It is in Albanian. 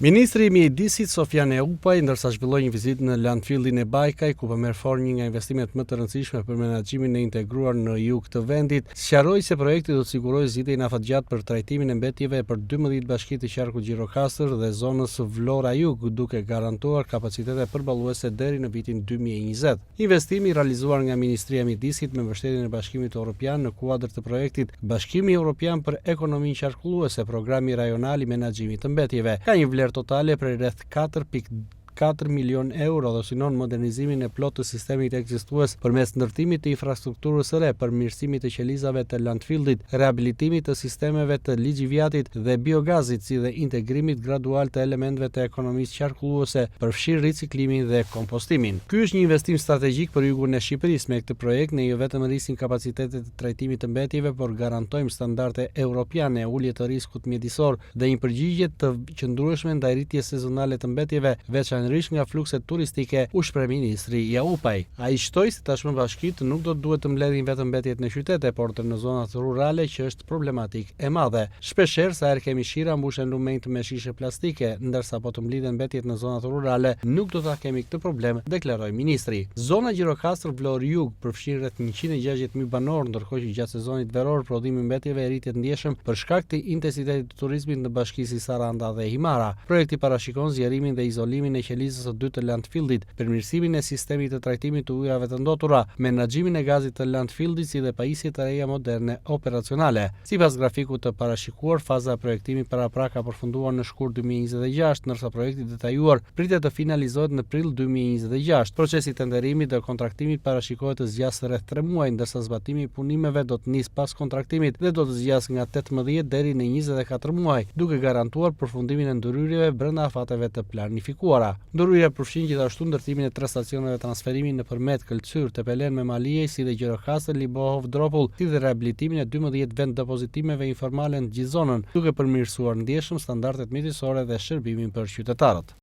Ministri i Mjedisit, Sofjan Jaupaj, ndërsa zhvilloi një vizitë në landfillin e Bajkaj, ku po merr formë një nga investimet më të rëndësishme për menaxhimin e integruar në jug të vendit, sqaroi se projekti do të sigurojë zgjidhjen afatgjatë për trajtimin e mbetjeve për 12 bashki të qarkut Gjirokastër dhe zonës Vlora Jug, duke garantuar kapacitete përballuese deri në vitin 2020. Investimi i realizuar nga Ministria e Mjedisit me mbështetjen e Bashkimit Evropian në kuadër të projektit Bashkimi Evropian për Ekonominë Qarkulluese, programi rajonal i menaxhimit të mbetjeve, ka një vlerë totale prej rreth 4.4 milion euro dhe synon modernizimin e plotë të sistemit ekzistues përmes ndërtimit të infrastrukturës së re, përmirësimit të qelizave të landfillit, rehabilitimit të sistemeve të lixiviatit dhe biogazit, si dhe integrimit gradual të elementëve të ekonomisë qarkulluese, përfshirë riciklimin dhe kompostimin. Ky është një investim strategjik për jugun e Shqipërisë. Me këtë projekt ne jo vetëm rrisim kapacitetet e trajtimit të mbetjeve, por garantojmë standarde europiane, ulje të riskut mjedisor dhe një përgjigje të qëndrueshme ndaj rritjes sezonale të mbetjeve, veçanërisht nga flukset turistike, u shpreh ministri Jaupaj. Ai shtoi se tashmë bashkitë nuk do të duhet të mbledhin vetëm mbetjet në qytete, por dhe në zonat rurale që është problematikë e madhe. Shpeshherë sa herë kemi shira mbushen lumenjtë me shishe plastike, ndërsa po të mblidhen mbetjet në zonat rurale, nuk do ta kemi këtë problem, deklaroi ministri. Zona Gjirokastër Vlorë Jug përfshin rreth 160.000 banorë, ndërkohë që gjatë sezonit veror prodhimi i mbetjeve rritet ndjeshëm për shkak të intensitetit të turizmit në bashki si Saranda dhe Himara. Projekti parashikon zgjerimin dhe izolimin e qelizës së dytë të landfillit, përmirësimin e sistemit të trajtimit të ujërave të ndotura, menaxhimin e gazit të landfillit si dhe pajisje të reja moderne operacionale. Sipas grafikut të parashikuar, faza e projektimit paraprak ka përfunduar në shkurt 2026, ndërsa projekti i detajuar pritet të finalizohet në prill 2026. Procesi i tenderimit dhe kontraktimit parashikohet të zgjasë rreth 3 muaj, ndërsa zbatimi i punimeve do të nisë pas kontraktimit dhe do të zgjasë nga 18 deri në 24 muaj, duke garantuar përfundimin e ndërhyrjeve brenda afateve të planifikuara. Ndërhyrja përfshin gjithashtu ndërtimin e tre stacioneve transferimi në Përmet, Këlcyr, Tepelenë Memaliaj, si dhe Gjirokastër, Libohovë, Dropull, si dhe rehabilitimin e 12 vend depozitimeve informale në gjithë zonën, duke përmirësuar ndjeshëm standardet mjedisore dhe shërbimin për qytetarët.